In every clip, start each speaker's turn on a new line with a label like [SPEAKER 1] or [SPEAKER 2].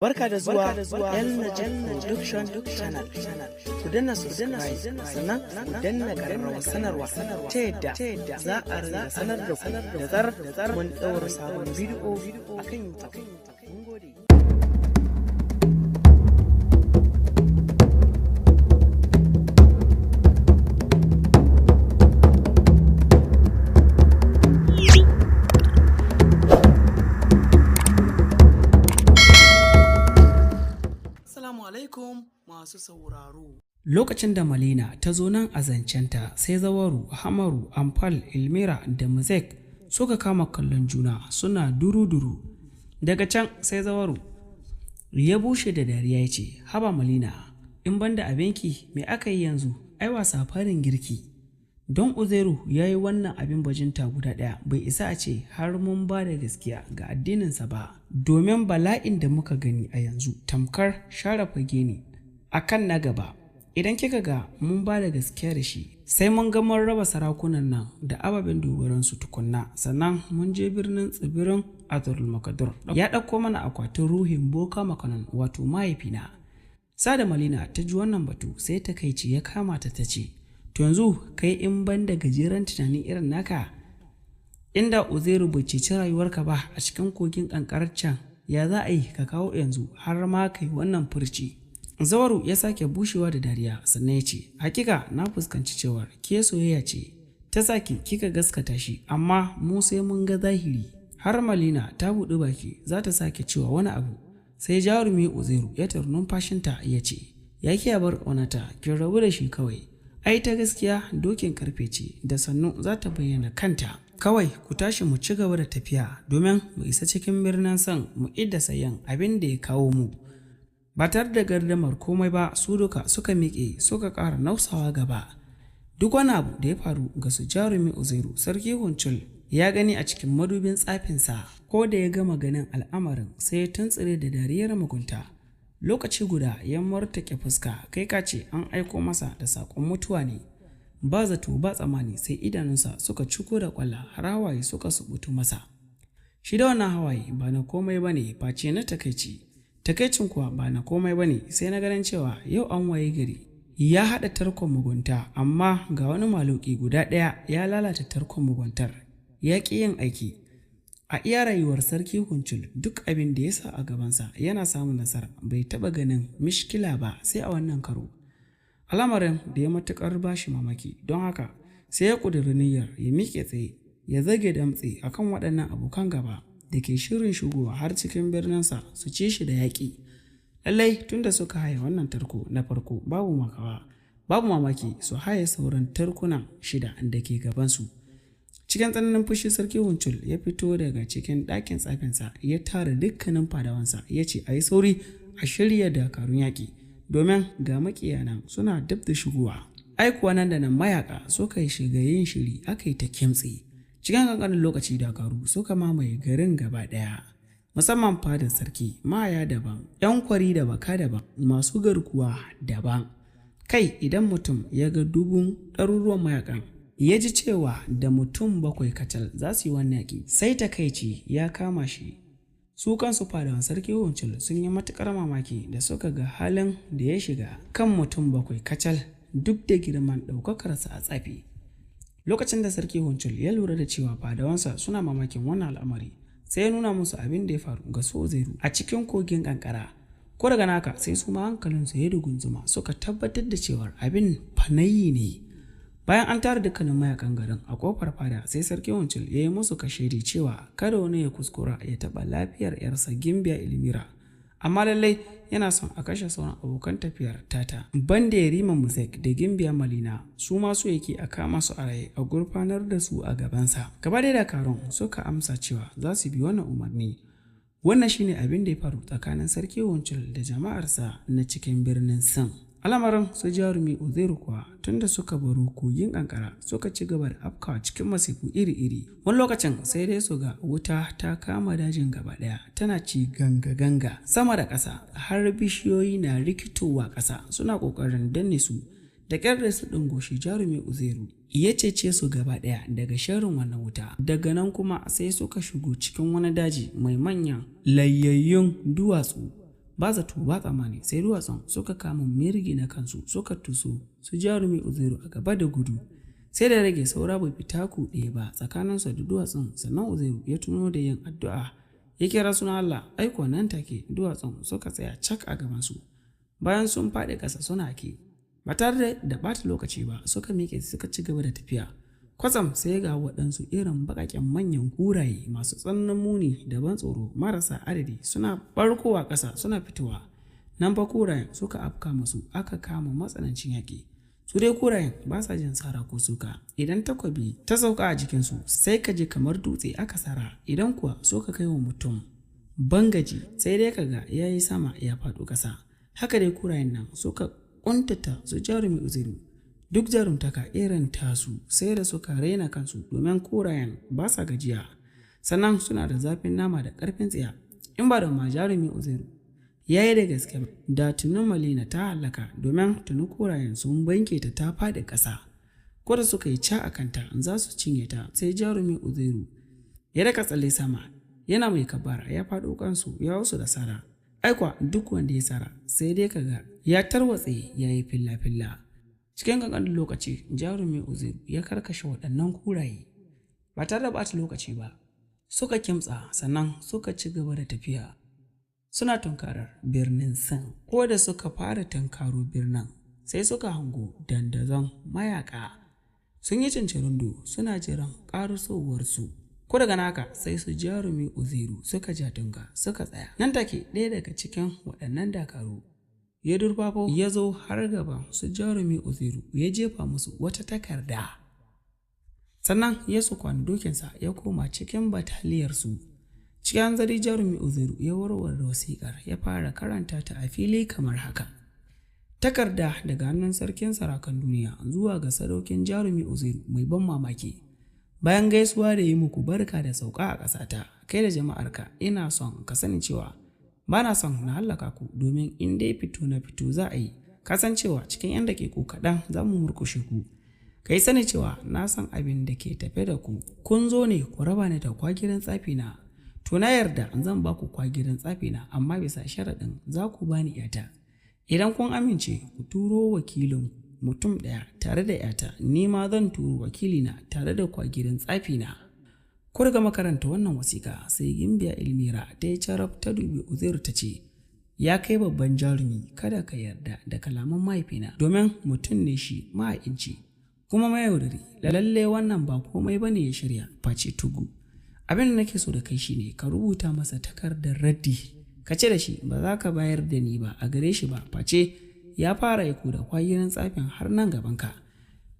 [SPEAKER 1] Barka da zuwa El Najal Production Channel. Ku danna subscribe sannan ku danna ƙararrawar sanarwa ta yadda za a rinda sanar da ku da zarar mun ɗaura sabon bidiyo a kan YouTube. Mun gode. Assalamu alaikum masu sauraro.
[SPEAKER 2] Lokacin da Malina ta zo nan a zancenta sai Zawaru, Hamaru, Amfal, Ilmira da Muzek suka kama kallon juna suna duru-duru. Daga can sai Zawaru ya bushe da dariya ya ce, "Haba Malina, in banda abinki me aka yi yanzu? Ai wasa farin girki." Don Uzairu ya yi wannan abin bajinta guda ɗaya bai isa a ce har mun ba da gaskiya ga addininsa ba, domin bala'in da muka gani a yanzu tamkar share fage ne a kan na gaba. Idan kika ga mun ba da gaskiya da shi, sai mun ga mun raba sarakunan nan da ababen dogaransu tukunna, sannan mun je birnin tsibirin Azurul Makadur. Ya ɗauko mana akwatin ruhin Boka Makanon wato mahaifina. Sada Malina ta ji wannan batu sai takaici ya kama ta ta ce, To yanzu kai in ban da gajeren tunani irin naka, inda Uzairu bai ceci rayuwarka ba a cikin kogin ƙanƙarar can, ya za a yi ka kawo yanzu har ma kai wannan furci. Zawaru ya sake bushewa da dariya sannan ya ce, Hakika na fuskanci cewar ke soyayya ce, ta sake kika gaskata shi, amma mu sai mun ga zahiri. Har Malina ta buɗi baki za ta sake cewa wani abu, sai jarumi Uzairu ya tar numfashinta ya ce, Ya kiya bar ƙaunata, kin rabu da shi kawai. Ai ta gaskiya dokin karfe ce da sannu za ta bayyana kanta. Kawai ku tashi mu ci gaba da tafiya domin mu isa cikin birnin san mu idda sayan abin da ya kawo mu. Ba tare da gardamar komai ba su duka suka miƙe suka ƙara nausawa gaba. Duk wani abu da ya faru ga su jarumi Uzairu sarki Huncul ya gani a cikin madubin tsafinsa ko da ya gama ganin al'amarin sai ya tuntsire da dariyar mugunta. Lokaci guda ya murtuke fuska kai ka ce an aiko masa da saƙon mutuwa ne. Ba zato ba tsammani sai idanunsa suka ciko da ƙwalla har hawaye suka subutu masa. Shi da wannan hawaye ba na komai ba ne face na takaici. Takaicin kuwa ba na komai ba ne sai na ganin cewa yau an waye gari. Ya haɗa tarkon mugunta amma ga wani maluki guda ɗaya ya lalata tarkon muguntar. Ya ƙi yin aiki. A iya rayuwar sarki Huncul duk abin da ya sa a gabansa yana samun nasara bai taɓa ganin mishkila ba sai a wannan karo. Al'amarin da ya matuƙar bashi mamaki don haka sai ya ƙudiri niyyar ya miƙe tsaye ya zage damtse akan waɗannan abokan gaba da ke shirin shigowa har cikin birninsa su ci shi da yaƙi. Lallai tunda suka haye wannan tarko na farko babu makawa babu mamaki su haye sauran tarkunan shida da ke gabansu. Cikin tsananin fushi sarki Huncul ya fito daga cikin ɗakin tsafinsa ya tara dukkanin fadawansa ya ce a yi sauri a shirya dakarun yaƙi domin ga maƙiya nan suna dab da shigowa. Ai kuwa nan da nan mayaƙa suka yi shiga yin shiri aka yi ta kimtsi. Cikin ƙanƙanin lokaci dakaru suka mamaye garin gaba ɗaya. Musamman fadar sarki mahaya daban, 'yan kwari da baka daban, masu garkuwa daban. Kai idan mutum ya ga dubun ɗaruruwan mayaƙan ya ji cewa da mutum bakwai kacal za su yi wannan yaƙi sai takaici ya kama shi. Su kansu fadawan sarki Huncul sun yi matuƙar mamaki da suka ga halin da ya shiga kan mutum bakwai kacal duk da girman ɗaukakarsa a tsafi. Lokacin da sarki Huncul ya lura da cewa fadawansa suna mamakin wannan al'amari sai ya nuna musu abin da ya faru ga su Uzairu a cikin kogin ƙanƙara. Ko daga naka sai su ma hankalinsu ya dugunzuma suka tabbatar da cewar abin fanayi ne. Bayan an tara dukkanin mayakan garin a kofar fada sai sarki Huncul ya yi musu kashedi cewa kada wani ya kuskura ya taɓa lafiyar ‘yarsa Gimbiya Ilmira. Amma lallai yana son a kashe sauran abokan tafiyar tata. Banda Yarima Muzek da Gimbiya Malina su ma so yake a kama su a raye a gurfanar da su a gabansa. Gaba ɗaya dakarun suka amsa cewa za su bi wannan umarni. Wannan shine abin da ya faru tsakanin sarki Huncul da jama'arsa na cikin birnin Sin. Al'amarin su jarumi Uzairu kuwa tunda suka baro kogin kankara suka ci gaba da afkawa cikin masifu iri-iri. Wani lokacin sai dai su ga wuta ta kama dajin gaba ɗaya tana ci ganga-ganga sama da ƙasa har bishiyoyi na rikitowa ƙasa suna ƙoƙarin danne su da ƙyar da su ɗungoshi jarumi Uzairu ya cece su gaba ɗaya daga sharrin wannan wuta. Daga nan kuma sai suka shigo cikin wani daji mai manyan layayyun duwatsu. Ba zato ba tsammani sai duwatsun suka kama mirgina kansu suka tuso su Jarumi Uzairu a gaba da gudu. Sai da rage saura bai fita ku ɗaya ba tsakaninsa da duwatsun, sannan Uzairu ya tuno da yin addu'a, ya kira sunan Allah. Aiko nan take duwatsun suka tsaya cak a gabansu. Bayan sun faɗi ƙasa suna ke, ba tare da ɓata lokaci ba suka miƙe suka ci gaba da tafiya. Kwatsam sai ga waɗansu irin baƙaƙen manyan kuraye masu tsananin muni da ban tsoro marasa adadi suna barkowa ƙasa suna fitowa. Nan fa kurayen suka afka musu, aka kama matsanancin yaƙi. Su dai kurayen ba sa jin sara ko suka. Idan takwabi ta sauka a jikinsu sai ka ji kamar dutse aka sara, idan kuwa suka kai wa mutum bangaji sai dai ka ga ya yi sama ya faɗo ƙasa. Haka dai kurayen nan suka ƙuntata su Jarumi Uzairu. Duk jarumtaka irin tasu sai da suka raina kansu, domin kurayen ba sa gajiya, sannan suna da zafin nama da ƙarfin tsiya. In ba da ma Jarumi Uzairu ya yi da gaske da tuni Malina ta hallaka, domin tuni kurayen sun banke ta ta faɗi ƙasa. Ko da suka yi ca a kanta za su cinye ta, sai Jarumi Uzairu ya daka tsalle sama yana mai kabara, ya faɗo kansu ya wasu da sara. Aikwa duk wanda ya sara sai dai kaga ya tarwatse ya yi filla-filla. Cikin ƙanƙanin lokaci Jarumi Uzairu ya karkashe waɗannan kuraye ba tare da ɓata lokaci ba. Suka kimtsa sannan suka ci gaba da tafiya suna tunkarar birnin Sin. Ko da suka fara tunkaro birnin sai suka hango dandazon mayaka sun yi cincirindo suna jiran ƙarasowarsu. Ko daga naka sai su Jarumi Uzairu suka ja tunga suka tsaya. Nan take ɗaya daga cikin waɗannan dakaru ya durfafo ya zo har gaban su Jarumi Uzairu ya jefa musu wata takarda. Sannan ya kwani dokinsa ya koma cikin bataliyarsu. Cikin hanzari Jarumi Uzairu ya warware wasiƙar ya fara karanta ta a fili kamar haka. Takarda daga hannun sarkin sarakan duniya zuwa ga sadaukin Jarumi Uzairu mai ban mamaki. Bayan gaisuwa da yi muku barka da sauka a ƙasata, kai da jama'arka, ina son ka sani cewa ba na son na hallaka ku, domin in dai fito na fito za a yi, kasancewa cikin 'yan daƙiƙu kaɗan za mu murƙushe ku. Ka yi sani cewa na san abin da ke tafe da ku. Kun zo ne ku raba ni da kwagirin tsafi na. To na yarda zan ba ku kwagirin tsafi na, amma bisa sharaɗin za ku ba ni ‘yata. Idan kun amince ku turo wakilin mutum ɗaya tare da ‘yata, ni ma zan turo wakilina tare da kwagirin tsafi na. Ko daga makaranta wannan wasiƙa sai Gimbiya Ilmira ta yi carab ta dubi Uzairu ta ce, ya kai babban jarumi, kada ka yarda da kalaman mahaifina, domin mutum ne shi maha'inci kuma mayaudari. Lalle wannan ba komai ba ne ya shirya face tugu. Abin da nake so da kai shine ka rubuta masa takardar raddi, ka ce da shi ba za ka bayar da ni ba a gare shi ba face ya fara aiko da kwagirin tsafin har nan gabanka.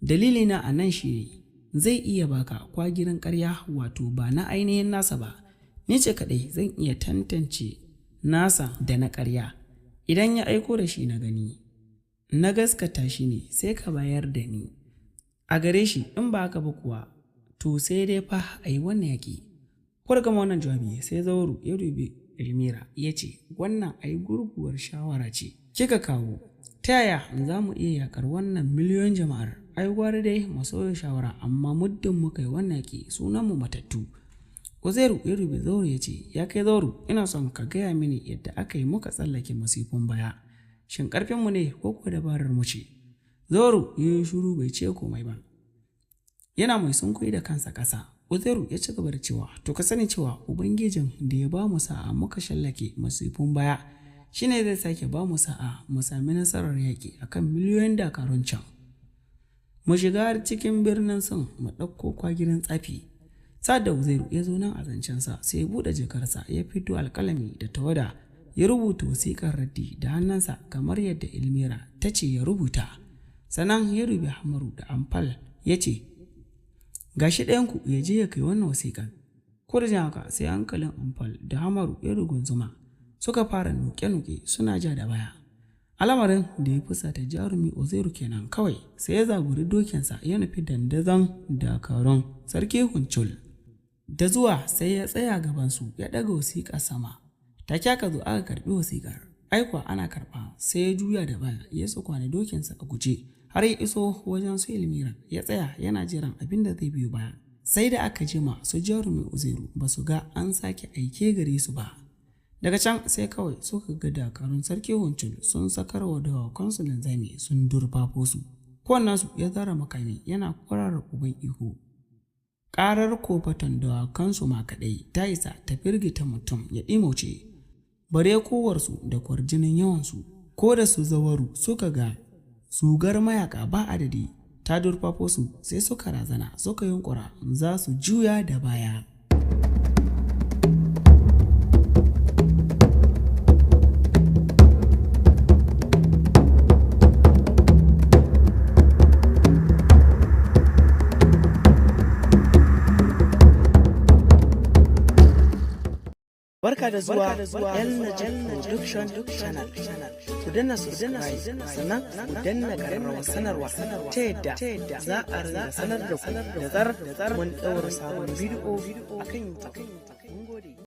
[SPEAKER 2] Dalilina a nan shi ne zai iya baka kwagirin ƙarya, wato ba na ainihin nasa ba. Ni ce kaɗai zan iya tantance nasa da na ƙarya. Idan ya aiko da shi na gani na gaskata shi ne, sai ka bayar da ni a gare shi. In ba haka ba kuwa to sai dai fa a yi wannan yaƙi. Ko da gama wannan jawabi sai Zauru ya dubi Ilmira ya ce, wannan ai gurguwar shawara ce kika kawo. Ta yaya za mu iya yakar wannan miliyoyin jama'ar? Ai gwara dai mu sauya shawara, amma muddin muka yi wannan yaƙi sunanmu matattu. Uzairu ya dubi Zauru ya ce, ya kai Zauru, ina son ka gaya mini yadda aka yi muka tsallake masifin baya. Shin ƙarfinmu ne ko kuwa dabarar mu ce? Zauru ya yi shiru bai ce komai ba. Yana mai sunkuyi da kansa ƙasa. Uzairu ya ci gaba da cewa, to ka sani cewa Ubangijin da ya ba mu sa'a muka shallake masifin baya shine zai sake ba mu sa'a mu sami nasarar yaƙi akan miliyoyin dakarun can. Mu shiga har cikin birnin Sin mu ɗauko kwagirin tsafi. Sa'ad da Uzairu ya zo nan a zancensa sai ya buɗe jakarsa ya fito alƙalami da tawada ya rubuta wasiƙar raddi da hannunsa kamar yadda Ilmira ta ce ya rubuta. Sannan ya rubi Hamaru da Amfal ya ce, gashi ɗayanku ya je ya kai wannan wasiƙar. Ko da jin haka sai hankalin Amfal da Hamaru ya rugunzuma, suka fara nuke-nuke suna ja da baya. Al'amarin da ya fusata Jarumi Uzairu kenan kawai sai ya zaburi dokinsa ya nufi dandazon dakarun Sarki Huncul. Da zuwa sai ya tsaya gabansu ya ɗaga wasiƙa sama. Take aka zo aka karɓi wasiƙar. Aikwa ana karɓa sai ya juya da baya ya tsukwane dokinsa a guje har ya iso wajen su Ilmira ya tsaya yana jiran abin da zai biyo baya. Sai da aka jima su Jarumi Uzairu ba su ga an sake aike gare su ba. Daga can sai kawai suka ga dakarun Sarki Huncul sun sakarwa dawakansu linzami sun durfafo su. Kowannensu ya zara makami yana kwarara uban ihu. Ƙarar kofatan dawakansu ma kaɗai ta isa ta firgita mutum ya ɗimauce. Bare kowarsu da kwarjinin yawansu, ko da su zawaru suka ga zugar mayaka ba adadi ta durfafo su, sai suka razana suka yunkura za su juya da baya.
[SPEAKER 1] Barka da zuwa El Najal Production Channel. Ku danna subscribe sannan ku danna ƙararrawar sanarwa ta yadda za a ringa sanar da ku da zarar mun ɗaura sabon bidiyo akan YouTube.